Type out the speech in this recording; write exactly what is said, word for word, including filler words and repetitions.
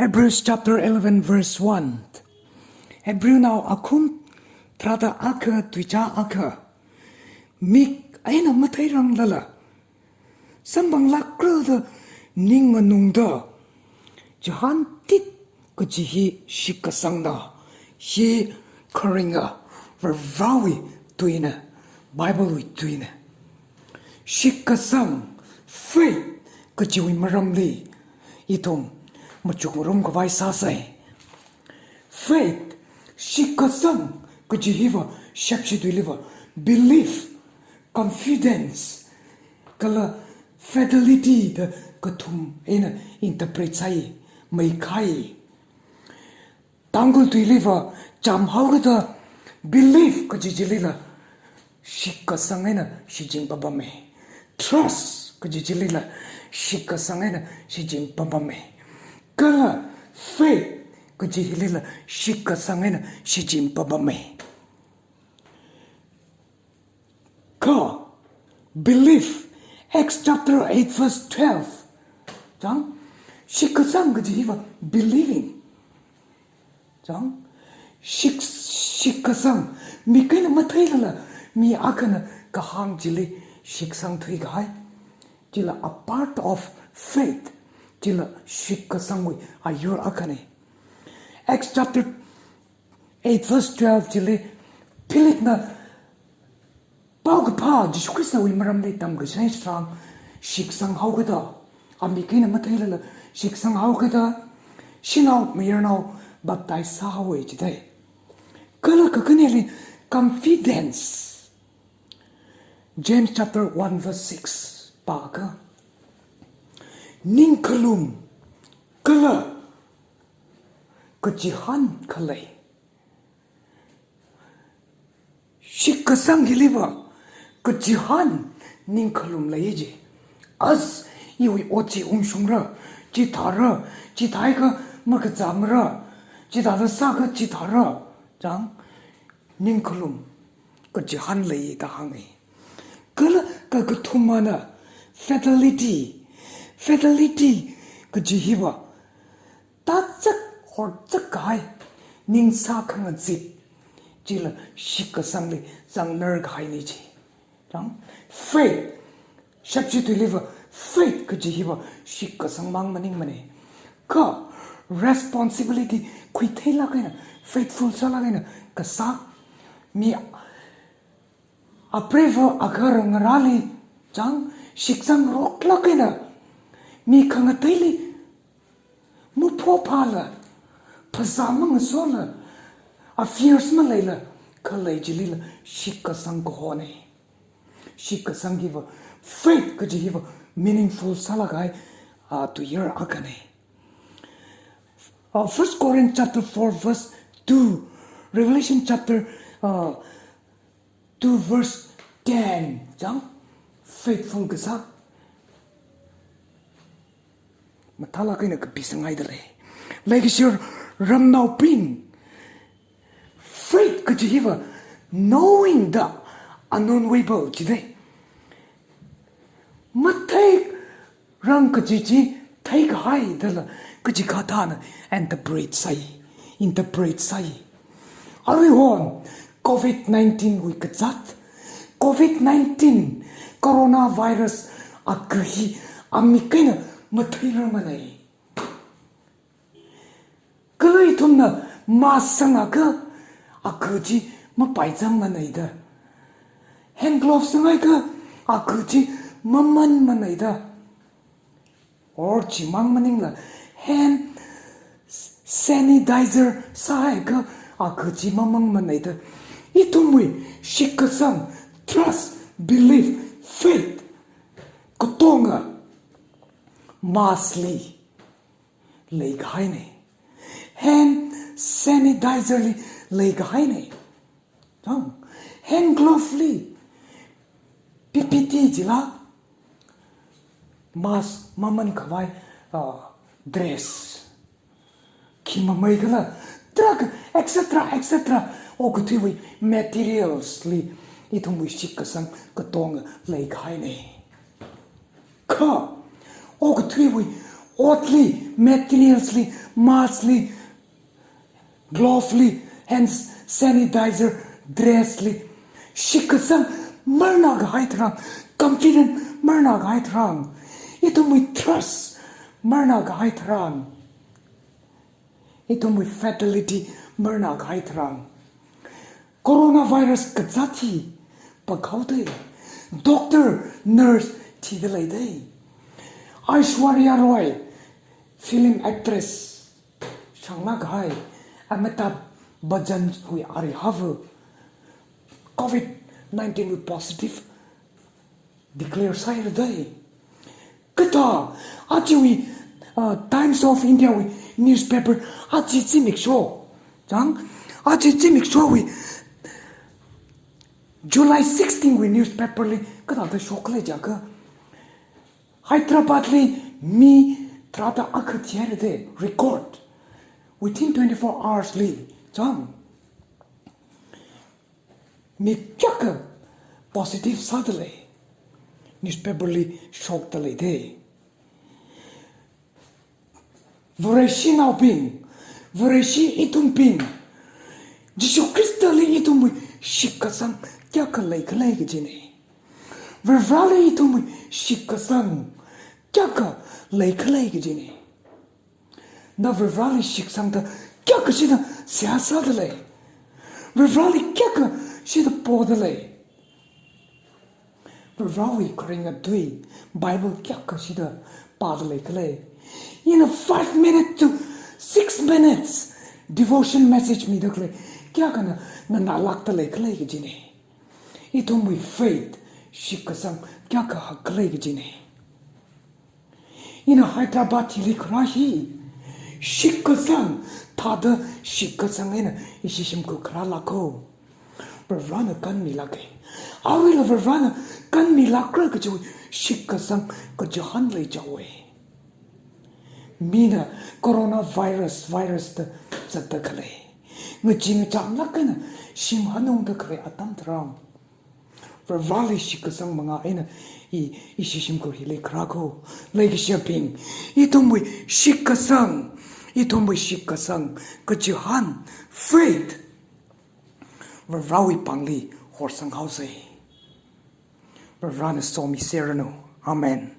Hebrews chapter eleven verse one. Hebrewnao akhum tharāda akha tuicha akha. Mik eina matheiranglala, samphanglākra da ning nganungda, chihān tit kaji hi shitkasangna. Hi kharinga Varewui tuina, Bible wui tuina. Shitkasang, faith, kajiwui maramli ithum machukngarum khavai sāsai. Faith, shitkasang kaji hiva shepshi tuiliva belief, confidence, kala fidelity da kathum eina interpret sāi, meikhai. Tangkhul tuiliva chāmhaokida belief kaji chilila shitkasang eina shichin papamei. Trust kaji chilila shitkasang eina shichin papamei. Kala faith kaji hilila shitkasang eina shichin papamei. Kha, belief, Acts chapter eight verse twelve. Chang, shitkasang kaji hiva believing. Chang, shik, shitkasang, mik eina matheilala, mi akhana kahāng chili shitkasang thuikahai. Chila a part of faith, chila shitkasangwui ayur akhana. Acts chapter eight verse twelve chili, Philipna paokaphā Jishu Khristawui maramli tamkachithei tharan, shitkasanghaokida, a mik eina matheilala shitkasanghaokida, shanao mayarnao baptize sāhaowa jidalei. Kala kakhaneli confidence. James chapter one verse six pākha, ningkhalum kala kachihān khalei. Shitkasang hiliva kachihān ningkhalum lei ji. As, iwui ot chi ungshungra, chithāra, chithāakha makazāmara, chithāda sāakha chithāra. Chang, ningkhalum kachihān lei da hānga. Kala kakathumana fidelity. Fidelity kaji hiva tachak horchak kahai, ningsā khangazip chila shitkasangli zangnar kahaina ji. Chang, faith, shepshi tuiliva faith kaji hiva shitkasang mang maningmana. Kha responsibility khuitheilāk eina, faithful sālāk eina kasā, mi apreiva agahar ngarāli, chang, shitkasang roklāk eina, mi khangateili muphophāla, phasā mangasola, affairs maleila khalei chilila shitkasang kahona. Shitkasang hiva faith kaji hiva meaningful sālāk kahai, ah, tuiyar akhana. Uh, First Corinth chapter four verse two, Revelation chapter, uh, two verse ten, chang, faithful kasā mathālāk eina kapisanghaidalei. Leikashir ramnaobing, faith kaji hiva knowing the unknowable jidalei. Matheirang kaji chi theikahai dala kachikathāna interpret sāi, interpret sāi. Aruihon covid nineteen wui kazāt, covid nineteen coronavirus akha hi a mik eina matheirarmana. Kala ithumna mask sangakha akha chi mapaizangmana da. Hand gloves sangakha akha chi mamanmana da. Or chimang maningla hand sanitizer sāakha akha chi mamangmana da. Ithumwui shitkasang, trust, belief, faith katonga mask li leikahaina. Hand sanitizer li leikahaina. Chang, hand glove li, P P E jila, mask mamankhavai, uh, dress, khi mamei kala, truck, et cetera, et cetera, okathuiwui materials li ithumwui shitkasang katonga leikahaina. Kha okathuiwui otli, materials li mask li, glove li, hand sanitizer, dress li shitkasang marāna kahai tharan, confident marāna kahai tharan, ithumwui trust marāna kahai tharan, ithumwui fatality marāna kahai tharan, coronavirus kazāt hi pākhaodei. Doctor, nurse thidalei dei. Aishwarya Rai, film actress, shāngna kahai Amitabh Bachchan wui arihava covid nineteen wui positive declare sāhaira dei. Kathā, ajawui, uh, Times of India wui newspaper, aja zimiksho, chang, aja zimikshowui July sixteen wui newspaper li kathāda shokhalei jiakha, Hyderabad li mi tharāda akha thihaira dei, record. Within twenty-four hours li, chang, mi kayākha positive sādalei, newspaper li shokdalei dei. Vareshinaobing, Vareshi ithumbing, Jishu Khristali ithumwui shitkasang kayākha leikhala kajina. Varivarali ithumwui shitkasang kayākha leikhala kajina. Na Varivarali shitsangda kayākha shida seihā sādalei? Varivarali kayākha shida podalei? Varivarawui kharinga tui, Bible kayākha shida pādalei khala? Ina five minutes to six minutes devotion message midakhalei kayākhana nganālākdalei khala kajina. Ithumwui faith, shitkasang kayākha hakkhala kajina. Ina Hyderabad hili kharā hi shitkasang, thāda shitkasang eina ishi shimkhur kharālāk haowa. Varivarana kanmilāka. Aruila Varivarana kanmilākra kajiwui shitkasang kachihān leichaowa. Mina coronavirus, virus da zatdakhalei, ngachee ngachamlāk eina shim hanungdakhalei atam tharan, Varivarali shitkasang mangā eina i, ishi shimkhur hili kharā haowa. Leikashiyabing, ithumwui shitkasang, ithumwui shitkasang kachihān, faith, Varivarawui pāngli horsanghaosa. Varivarana somiserranu. Amen.